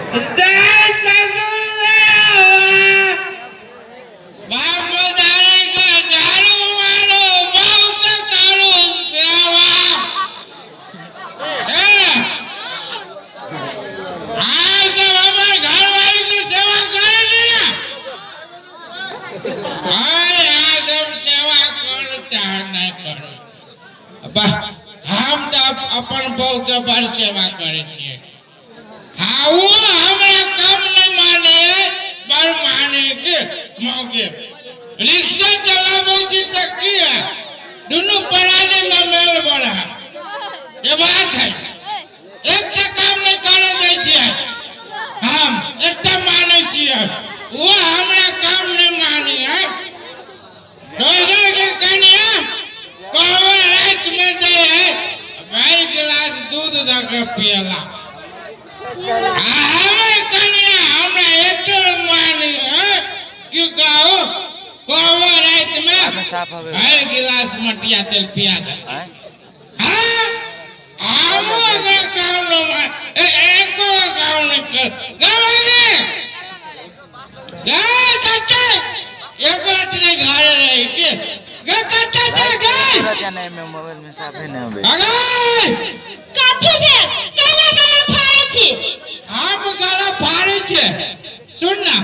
जय ससुर बाप दारी के झाड़ू मारो, बहू के करू सेवा। ए, अहाँ सब हमर घरवाली के सेवा करै छी ने? आय अहाँ सब सेवा करू चाहे नहि करू, हम तऽ अपन बहू के बड़ सेवा करै छियै। हाँ, वो हमरा कम नहीं माने, बड़ माने के मौके रिक्शा चलाबै छी तऽ की है, दुनू प्राणी में मेल बड़ा ये बात है। एकटा काम नहीं करे दै छियै हम, एकटा मानै छियै, वो हमरा काम नहीं मानी है। दोसर के कनिया कहबै राति में दै है भरि गिलास दूध दऽ के पियला, आ हमर कनिया हमरा एते मानी है कि कहू कहबै राति में भरि गिलास मटिया तेल पिया दे। हाँ, हमो ओकरा काम न एको काम नहीं कर गवागे गए कच्चे एक रात नहीं घरे रही के गे कच्चा चे गए जाने में मोबाइल में साफे नहीं होबे। अगे कथी भेल? कैला गला फाड़ै छी? हम गला फाड़ै छे? सुन ना,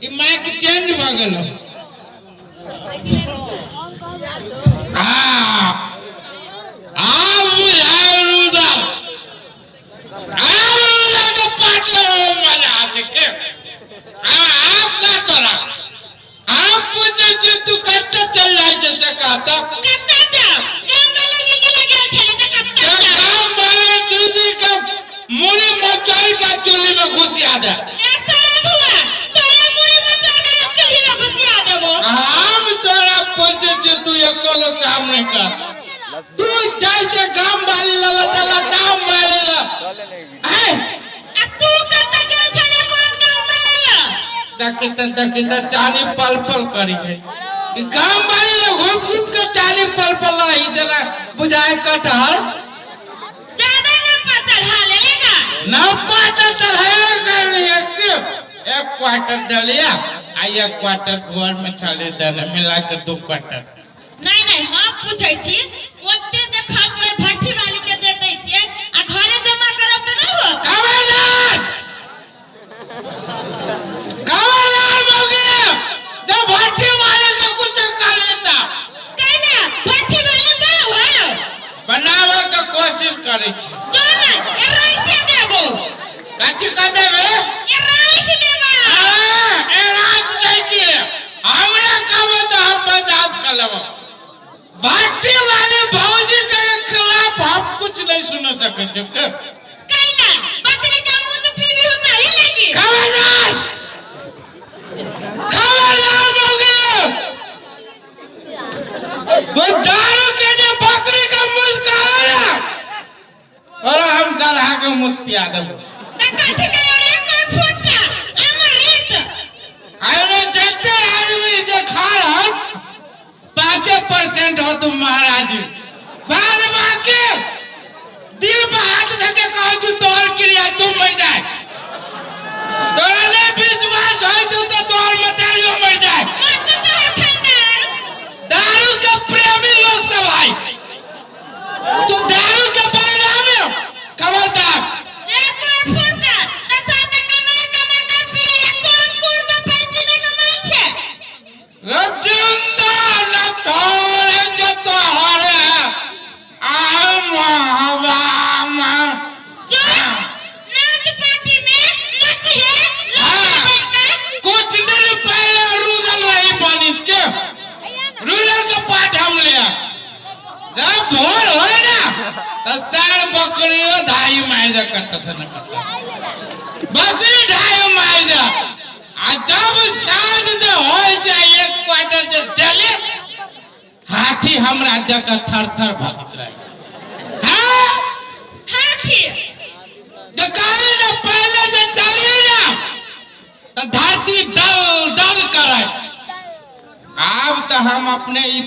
ई माइक चेंज भ गेलो। हाँ, आब बुझाय रुदल, आब रुदल के पाट लेबो मजा आते के। हाँ, आब का तोरा हम पूछे छी तू कत्ते चल जाइ छै से कहता। कत्ते जाउ? गाम वाला के गेला गेल छलै तऽ कत्ते जे जाउ? गाम वाले चूजी के मुड़ी मचोड़ के चूल्ही में घुसिया दे। ए सरधुआ, तोरा मुड़ी मचोड़ के चूल्ही में घुसिया देबो। हम तोरा पूछे छी तू एको गो काम नहीं कर, तू जाइ छै गाम वाली लला तला गाम वाली ल। ऐ आ तू कत्ते गेल छलै कोन गाम वाला ल? देखी त, देखी त, चानी पल पल करी है। ई गाम वाली ल घूम घूम के चानी पल पल आई जना बुझाए कटहर। ज्यादा नप्पा चढ़ा लेलेगा। नप्पा तो चढ़ाए कर लिए कि एक क्वार्टर डलिया आ एक क्वार्टर घर में चले देने, मिला के 2 क्वार्टर। नहीं नहीं, हम पूछै छी ओते जे खर्च होय भट्ठी वाली के जे दै छियै आ घरे जमा करब तऽ नहि होत? खबरदार, खबरदार मौगी, जब भट्ठी वाले के कुछ कर लेता। कैला भट्ठी वाली बाऊ है? बनावे के कोशिश करै छी। जो ना ए राइसे देबो। कथी कर देबे? ए राइस देबा। हाँ, ए राज दै छी, हमरा कहबे तऽ हम बर्दाश्त कर लेबो। भट्टी वाले भौजी के खिलाफ हम कुछ नहीं सुन सकै छी के। कैला बकरी का मुंह पीबी होता ही लगी। खबरदार, खबरदार मौगी, वो दारू के जे बकरी का मुंह कहो ना, और हम गलहा के मुंह पिया देबो। तऽ कथी के और एक और फुट्टा अमृत। एहिमे जते आदमी जे खा रहल 5% हो तुम महाराज, बाद बाकी दिल पर हाथ धके कहै छु तोहर क्रिया तू मर जाए, तोरा नहीं विश्वास होइ छौ तो तोहर मतारियो मर जाए। मत तोहर खानदान। दारू के प्रेमी लोग सब है तो दारू के परिणाम में खबरदार। एक और फुट्टा तऽ सब तऽ कमा कमा के पिए, कोन कोन बपैती में कमाइ छै? जिंदा न तोरेंगे तोहरे आम हवा में। जो नाच पार्टी में नच है लोग बैठ के। कुछ दिन पहले रुदल रही पानी के रुदल के पाठ हम लिया, जब भोर हो ना तो सार बकरियों धाई मार दे, करता से न करता बकरी धाई मार दे। आ जब साँझ जे हो जाए एक क्वार्टर जे देले, हाथी हमरा देख के थर थर भागत रहे। हाँ, हाथी तो कहली ना पहले जे चलिए ना तो धरती दल दल करे। आब तो हम अपने ई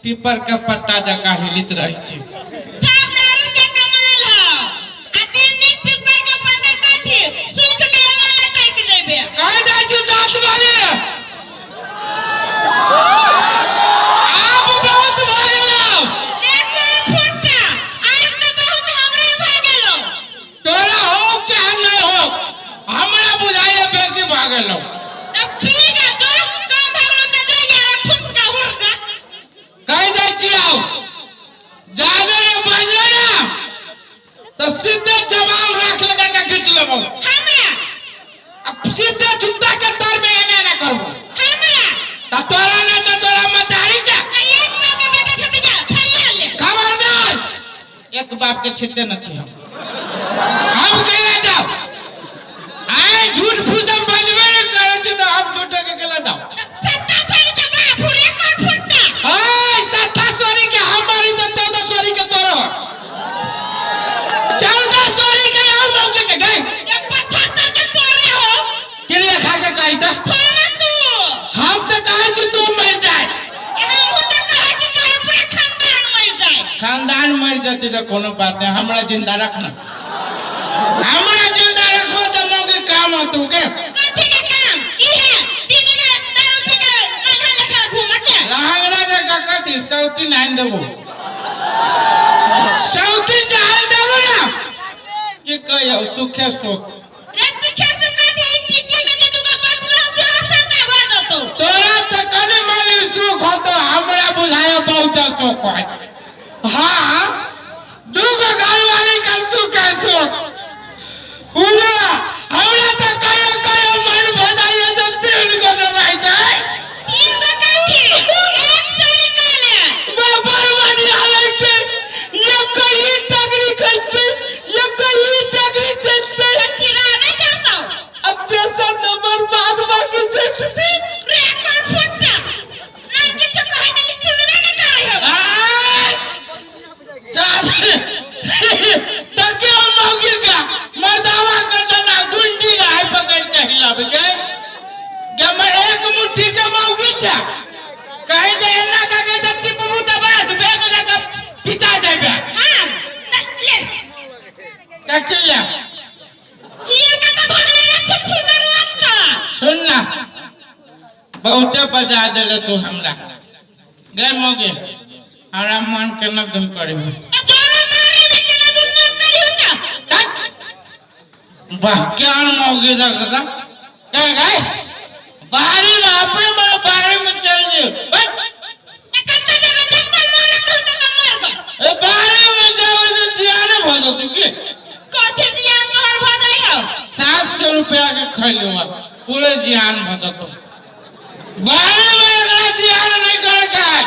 पीपर के पत्ता जकाँ हिलित रहे छी। सब दारू के कमाल हो। आ दिन दिन पीपर के पत्ता कथी सूख के त तोरा ना त तोरा मतारी के। आ एक बाप के बेटा छै तऽ जा फरिया ले। खबरदार, एक बाप के छिते न छी हम। हम केला जाओ? आय झूठ फूस हम बजबे न करे छी त हम झूठे के केला जाओ? सत्ता सोरी के बाप रे कर फुट्टा। आय सत्ता सोरी के हम मारी त 14 सोरी के तोरो। 14 सोरी के हम मौके के गए। ये 75 के तोरे हो। क्रिया खा के कही त। खोना तू। हम त कहै छी तू मर जाए। हमहूँ तऽ कहै छी तोहर पूरा खानदान मरि जाए। खानदान मर जते त कोनो बात नहीं, हमरा जिंदा रखना। हमरा जिंदा रखबो त मौके काम होतू के। कथी के काम? ई है दिन रात दारू पी के नन्हा लेखा घूमत के। लहंगड़ा के ककती सौती नाइन देबो। सौती जान देबो ना की कहियो सुखे सुख। रे सुखे सुख कथी? ई टिट्टी में जे दूगो बचलो से सस्ता भऽ जेतौ। तोरा त कने मने सुख होतो, हमरा बुझायो बहुत सुख है। हाँ दूगो घर वाले का सुख है सुख। उनरा हमरा त कहियो कहियो मन भ जाइए त तीन गो जलाइ दे। तीन गो कथी? एक सौ निकाले। बड़ बढ़िया लगते। ये कहीं टगरी खैते, ये कहीं टगरी चलते। तऽ चिरा नहि जेतौ। अब तेसर नंबर बाद बाकी चलते। रे कर फुट्टा। नहि किछु कहै देली सुनबे नहि करै हौ। आय! तके मौगी का मर्दावा के जना गुंडी रहे पकड़ के हिलाबे के। के एक मुट्ठी के मौगी छे। कहे जे एना का के जे चिपबू त बस बेग जका पिचा जाबे। हाँ, ले। कथी ले? हियर का तऽ भगले रे छुच्छु नरुआ का। सुन ना, बहुते बजा देले तू हमरा। गए मौगी, हमरा मन के न दुन करी। तऽ जोरा मारे में केना दुन मन करी होता? वाह क्या मौगी देखता। क्या गए? बाहरी में अपने मन बाहरी में चल जियो। बस। तऽ कतऽ जेबै? जत्ता मरऽ के होतौ तऽ मर गऽ। ए बाहरी में जाओ तो जियाने भ जतौ की? कथी जियान तोहर भऽ जाइ हौ? 700 रुपया के खैलू पूरे जियान भ जतौ। बाहरी में एकरा जियान नहीं करे के है।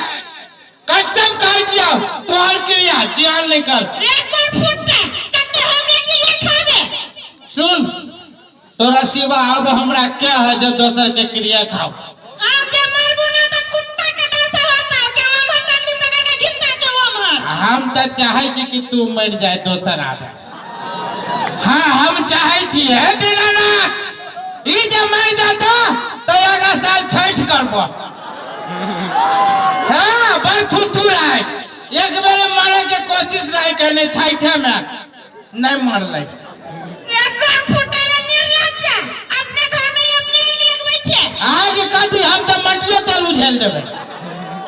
कसम कहै छियौ तोहर क्रिया जियान नहीं कर। रे कर फुट्टा, कते हमरे क्रिया खाबे? सुन, तोरा सिवा अब हमरा के है जे दोसर के क्रिया खाओ। हम जे मरबू ना तऽ कुत्ता के दशा होतौ के ओम्हर टंगरी पकड़ के घिसता के ओम्हर। हम त चाहै छी कि तू मर जाए दोसर आबे। हाँ हम चाहै छी हे दीनानाथ ई जे मर जाता तो अगला साल छठ करबो। हाँ बड़ खुश रहे। एक बेर मरे के कोशिश रहे कहने छठे में नहीं मरलै। रे कर फुट्टा रे निर्लज्ज, अपने घर में ही अपने आगि लगबै छै। आग कथी? हम त मटियो तेल उझेल देबै।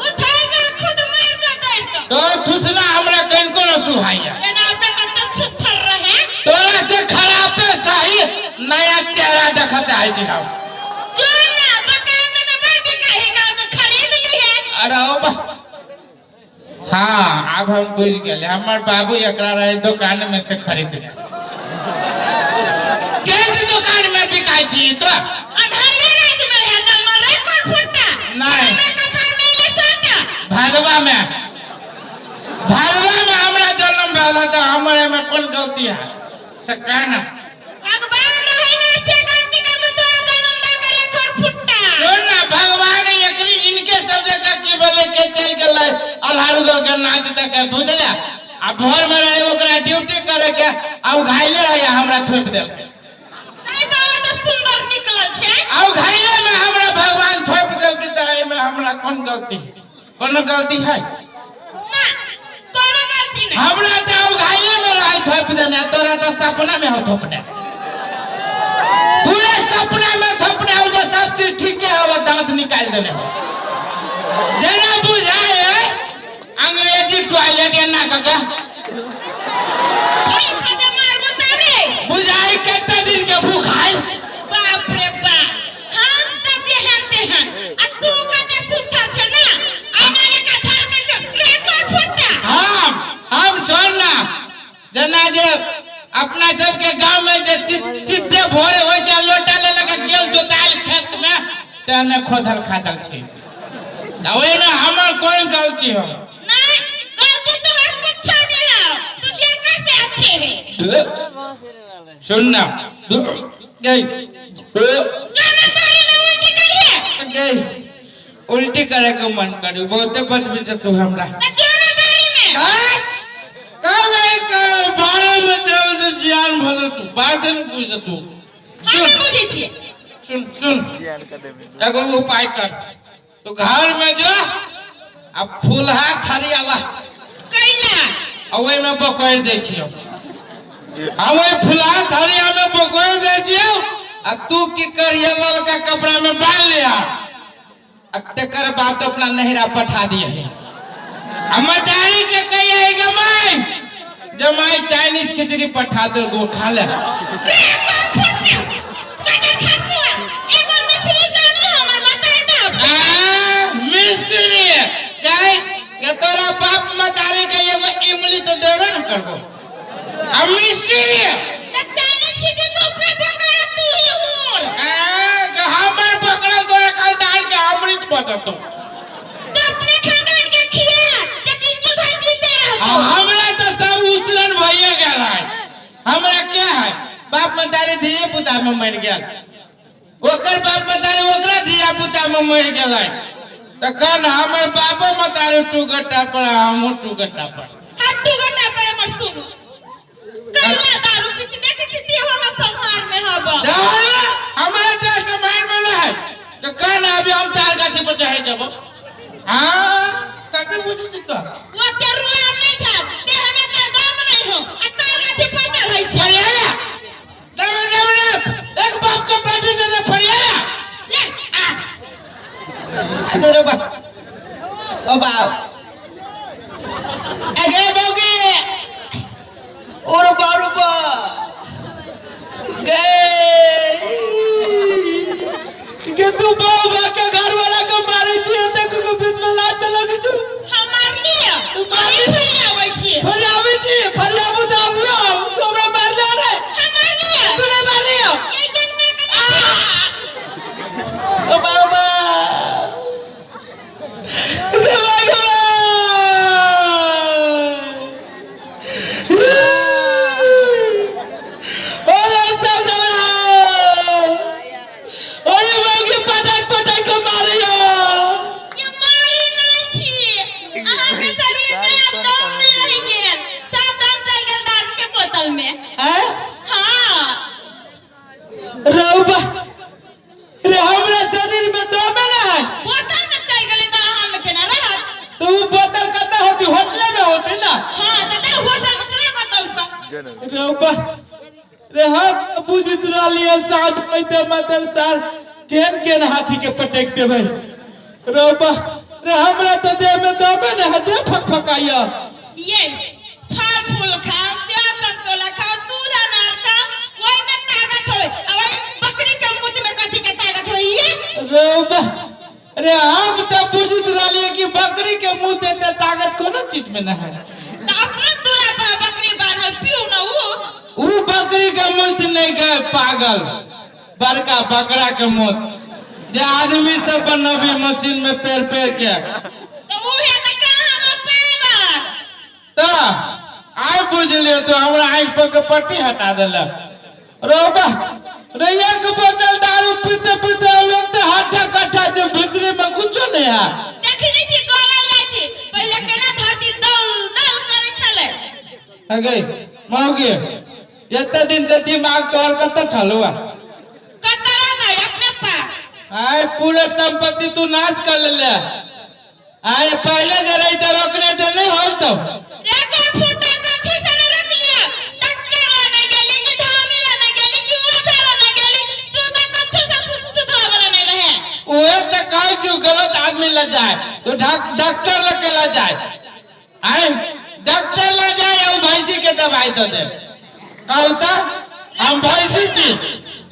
उझेल जा खुद मरि जा जरि कऽ। तो थुथना हमरा कनिको न सुहाइया। जेना अपने कते सुथर रहे। तोरा से खराबे सही नया चेहरा देखऽ चाहै छी हम। जो ना दुकान में तऽ बड़ बिकाइ है, कहब तऽ खरीद लीहे। अरे ओ बा। हाँ अब हम बुझ गेलियै, हमर बाबू एकरा रहे दुकान में से खरीद ले। टेंट दुकान में बिकाइ छी तो। अन्हरिया राति में रहे जन्मल रे कर फुट्टा। नहीं। हमरा कपार में एलै सोटा। भादवा में, भादवा में हमरा जन्म भेल है तऽ हमर एहिमे कोन गलती है से कह ना। भगवान रहे ना से गलती करबो तोरा जन्म दऽ के रे कर फुट्टा। सुन ना, भगवान एकरी इनके सब जगह की बोले के चल गेलै अल्हारू दल के नाच देखे बुझले। आ भोर में रहे ओकरा ड्यूटी करे के आ उ घायले रहे हमरा थोपि देलकै। नहीं बाबा तऽ सुंदर निकलल छै। आ उ घायले में हमरा भगवान थोपि देलकै तऽ एहिमे हमरा कोन गलती है? कोनो गलती है? ना कोनो गलती नहीं। हमरा तऽ उ घायले में रहे थोपि देने, तोरा तऽ सपना में हो थोपने। पूरे सपना में थोपने हो जे सब चीज ठीके हो दांत निकाल देने हो। जेना बुझाय है अंग्रेजी टॉयलेट एना कऽ के। बुझाय कते दिन के भूख आयल। बाप रे बाप, हम तऽ जेहन तेहन आ तू कते सुथर छै ना। आगा लेखा झलकै छै रे कर फुट्टा। हम छोड़ ना, जेना जे अपना सबके गांव में जे सीधे भोरे होइ छै लोटा ले लके गेल जोतायल खेत में तेहने खोदल खादल छै। आ ओहिमे हमर कोन गलती हो? नहीं, गलती तोहर कुछो नहीं है, तू जे कर से अच्छे है। सुन ना गई। जो ना बारी में उल्टी करिए। गई, उल्टी करे के मन करी, बहुते बचबी से तू हमरा। तो जो ना बारी में। का नहीं का बारे में जावे से जियान भले तू बात नहीं पूछ तू। हम नहीं बुझै छियै। सुन सुन, जियान का देबी। एगो उपाय कर, तू घर में जा आ फूलहा थरिया ला। कैला? आ ओहिमे बकोरि दै छियौ, आ ओहि फुलहा थरिया में बकोरि दै छियौ, आ तू की करिए, ललका कपड़ा में बांध लिया, आ तेकर बाद अपना नहिरा पठा दिए। हमर दादी के कहिए गे माई, जमाई चाइनीज खिचड़ी पठा दे, गो खा ले। रे बाप फटने गजर खासुआ, एगो मिश्री जानी हमर मतार बाप। आ मिश्री गए के तोरा बाप मतारी के एगो इमली तो देबे न करबो, आ मिश्री। त चाइनीज खिचड़ी तो अपने पकड़ तू ही होर। आ के हमर पकड़ल तोरा खानदान के अमृत बटतो। तो अपने खानदान के खिया जे जिंदगी भर जीते आ रहतो। हमरा तो सब उसरन भइए गेल है। हमरा क्या है, बाप मतारी धिये पुता में मर गेल, ओकर बाप मतारी ओकरा धिया पुता में मर गेल है, तखन हमर बापो मतारी टू गट्टा पर, हमहूँ टू गट्टा पर। हाथ टू गट्टा पर हमर सुनू कैला दारू पीछे देखे छी देह हमरा संहार में हब। दारू हमरा तो संहार में ना है, तो कन अभी हम तार गाछी पर चढ़ जब। हाँ कते बुझी छी तो वो ते रुआ नहीं झाड़ देह में ते दम नहीं हो आ तार गाछी पर चढ़ै छै। फरियाला दम दम एक बाप के बेटी से फरियाला। ले आ। तोरे बाप ओ बाप अगे बौगी और बारूबा गए के तू बाबा के घर वाला के मारे छी, देखो के बीच में लात लगे छु। हम मारलियो, अभी फरियाबै छी। फरियाबै छी, फरियाबू त आबू, तू हमरा मारले रे। हम मारलियो। तू नहीं मारलियो। ये दिन में के ओ बाबा ये मारी नहीं छी, अहाँ के शरीर में अब दम नहीं रहि गेल, सब दम चल गेल दारू के बोतल में। हाँ। रउबा रे, हमरा शरीर में दम ना है। बोतल में चल गेलै तऽ अहाँ में केना रहत? तो उ बोतल कतऽ होती? होटले में होती ना। हाँ तऽ होटल में से कतौ कऽ। रउबा रे, हम बुझित रहलियै साँझ होइते मदर सार केहन केहन हाथी के पटक देबै। रउबा रे, हमरा तऽ देह में दमे ना है, देह फकफकाइया। ये फल फूल खाओ, सेब संतोला खाओ, दूध अनार खाओ, ओहि में ताकत होय। आ ओहि बकरी के मुंह में कथी के ताकत होय ये? रउबा रे, हम तऽ बुझित रहलियै कि बकरी के मुंह ते ताकत कोनो चीज में ना है। तऽ अपना दूरा पर बकरी बान्हल पिउ न उ। उ बकरी के मुंह नहीं गए पागल, बड़का बकरा के मुंह जे आदमी सब बनबी मशीन में पेर पेर के। तऽ उहे तऽ कहाँ हम पाबा? तऽ आइ बुझलियो तो हमरा आँखि पर के पट्टी हटा देलक। रउबा रे, एक बोतल दारू पीते पीते लोग तो हाथा कट्ठा छै, भीतरी में कुछो नहीं है। देखै नहि छी गलल जाइ छी, पहिले केना धरती दल दल करै छलै। अगे मौगी, एते दिन से दिमाग तोहर कतऽ छलौ? कतऽ रहतै, अपने पास। आय पूरे संपत्ति तू नाश कर लेले। आय पहले जे रही तऽ रोकने तऽ नहीं होल तो। रे कोन फुटा कथी से ने रोकलियै? डॉक्टर लग नहि गेली कि धामी लग नहि गेली कि ओझा लग नहि गेली, तू तऽ कथू से सुधरै वाला नहि रहे। उहे तऽ कहै छु गलत आदमी लग जाए तो डॉक्टर लग के लग जाए। आय डॉक्टर लग जाए और भैंसी के दवाई दे दे। कहू तऽ हम भैंसी छी।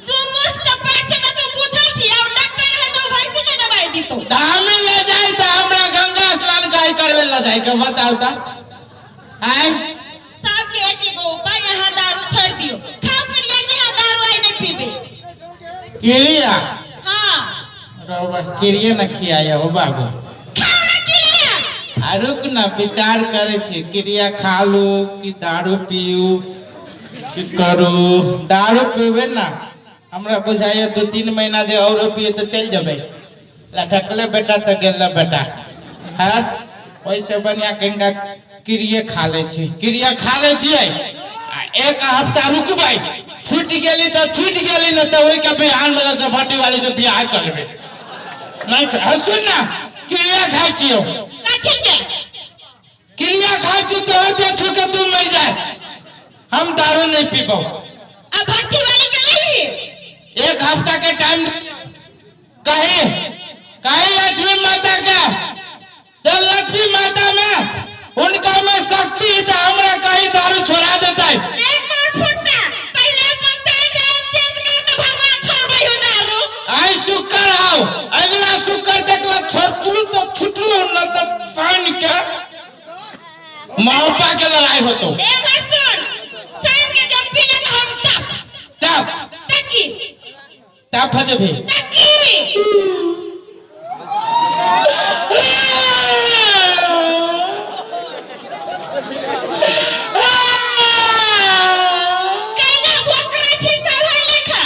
तू मूर्ख चपाट छै तऽ तू बुझै छी, और डॉक्टर रहे तऽ भैंसी के दवाई दितौ। धामी ले जाए तऽ हमरा गंगा स्नान काहे करबे ल जाए के बताउ तऽ? आय सबके एक एगो उपाय, यहाँ दारू छोड़ दियो। खाओ क्रिया के यहाँ दारू आइ नहीं पीबे। क्रिया? हाँ। रउआ क्रिया न खियाया हो बाबू। खा आ रुक ना, विचार करै छी, क्रिया खा लू कि दारू पीऊ, की करू? दारू पीबै ना, हमरा बुझाइए 2-3 महीना जे औरो पिए तऽ चलि जेबै। लटकले बेटा तऽ गेल बेटा। हँ, ओहिसँ बढ़िआँ कनिका क्रिये खा लै छी, क्रिया खा लै छियै आ एक हफ्ता रुकबै, छूटि गेली तऽ छूटि गेली, नहि तऽ ओहिके बिहान वाला से भट्टी वाली से बियाह कर लेबै। नहीं हँ, सुन ना, क्रिया खाइ छियौ। कथी के? क्रिया खाइ छी, तोहर देह छू के तू मरि जाए, हम दारू नहीं पीबो। आ भट्टी वाली के लेबही? एक हफ्ता के टाइम कही कही लक्ष्मी माता के, जब लक्ष्मी माता में उनका में शक्ति है तो हमरा कहीं दारू छोड़ा देता है। एक और फुट्टा, पहले अपन चाल चलन चेंज कर तो भगवान छोड़बै हो दारू। आई शुक्र आओ, अगला शुक्र तक ला छोड़तू तो छुटलू, न तो सान के मौपा के लड़ाई होतो। एक और सुन, सान के जब पी ले तो हम तब तब तकी तब फटे भी तकी। कैला भोकरे छी सरहा लेखा?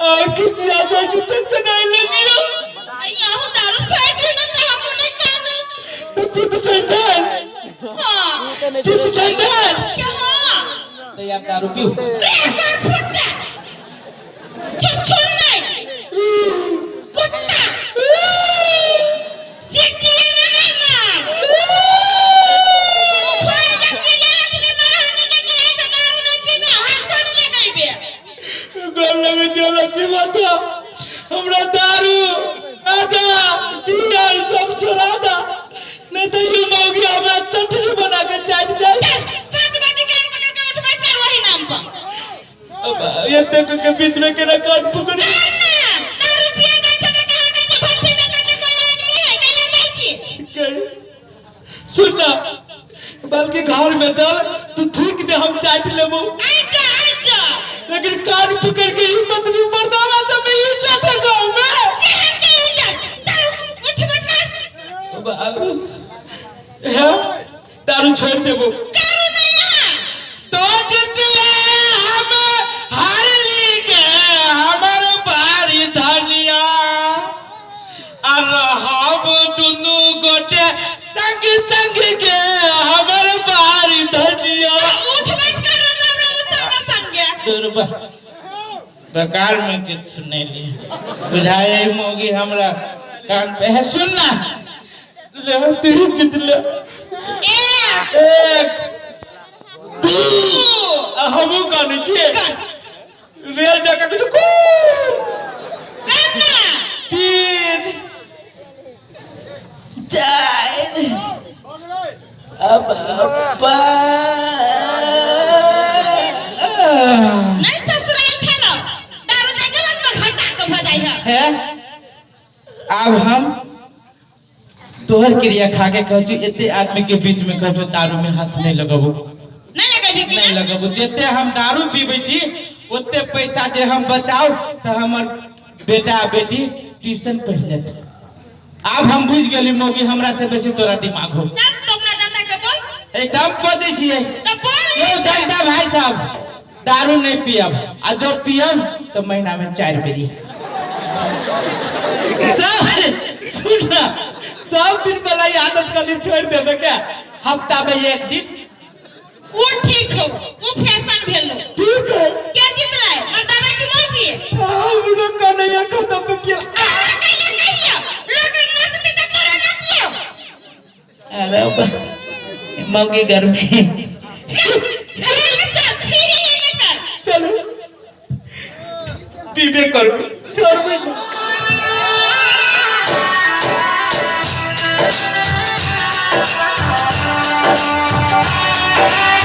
और किसी आ जाए जो तक नहीं लगियो। अइयाहू दारू छोड़ दियो ना तो हमहू नहीं कानब। तो पित ठंडा है। हाँ। पित ठंडा है। के हाँ। तो यार दारू पीऊ। एक और फुट्टा, छुछुन नहीं कुत्ता, सिटी में नहीं मार। खोल के किले लक्ष्मी महारानी के किले से दारू नहीं पीबे, हाथ थोड़ी लगैबे। ओकरा लगे छै लक्ष्मी माता, हमरा दारू राजा बियर सब छोड़ा दा, नहीं तो ये मौगी हमरा चटनी बना के चाट जाए। चल 5 बजे कान पकड़ के उठ बैठ कर वही नाम पर। अब ये देखो के बीच में केना कान पकड़ी। कर ना, दारू पिए जाइ छै तऽ कहाँ कहै छै भट्ठी में कते कोई आदमी है, कैला जाइ छी? गई। सुन ना, बल्कि घर में चल, तू थूक दे, हम चाट लेबो। आइ जा, आइ जा। लेकिन कान पकड़ के हिम्मत नहीं पड़ता, हमरा सब में इज्जत है गांव में। केहन के इज्जत? चल उठ बैठ कर। बाबू है, दारू छोड़ देबो। करू नहीं यहाँ। तो जितले हम हार ली गे हमर बारी धनिया, आ रहब दुनू गोटे संग संग गे हमर बारी धनिया। उठ बैठ कर रब रब संग संगे। दुर्बा बेकार में किछु सुनेली, बुझाए मोगी हमरा कान पे है। सुन ना, ले तू ही जीत ले। एक एक दू हमहू कानै छियै। कान। रेल जकाँ किछु कू। कान ना। 3 4 अब 5। नहीं ससुराल छलो दारू दे के बाद में घटा के भ जाइ है। है, आब हम तोहर क्रिया खा के कहै छी, एते आदमी के बीच में कहै छी दारू में हाथ नहीं लगबो। नहीं लगेबी कि नहीं ना? लगबो। जते हम दारू पीबै छी ओते पैसा जे हम बचाउ तऽ हमर बेटा बेटी ट्यूशन पढ़ि लेत। आब हम बुझि गेली मौगी, हमरा से बेसी तोरा दिमाग हो। चल तो अपना जनता के बोल। एकदम बजै छियै। तो बोल। यौ जनता भाई साहब, दारू नहीं पियब, आ जो पियब तो महीना में 4 बेरी। सब सुन ना, सब दिन वाला ई आदत कनी छोड़ देबे के, हफ्ता में 1 दिन। वो ठीक हो, वो फैशन भेलो। ठीक है। के जीत रहा है, मर्दाना की मौगी? हाँ, हम लोग का नहीं है, खत्म पे पिया। आगा कैला कहियो, लोग नाचते तो तोरा नाचियो। अरे मौगी घर में। अरे चल, ठीक है, ये कर। चलो पीबे करबे, छोड़बे ना। Thank you.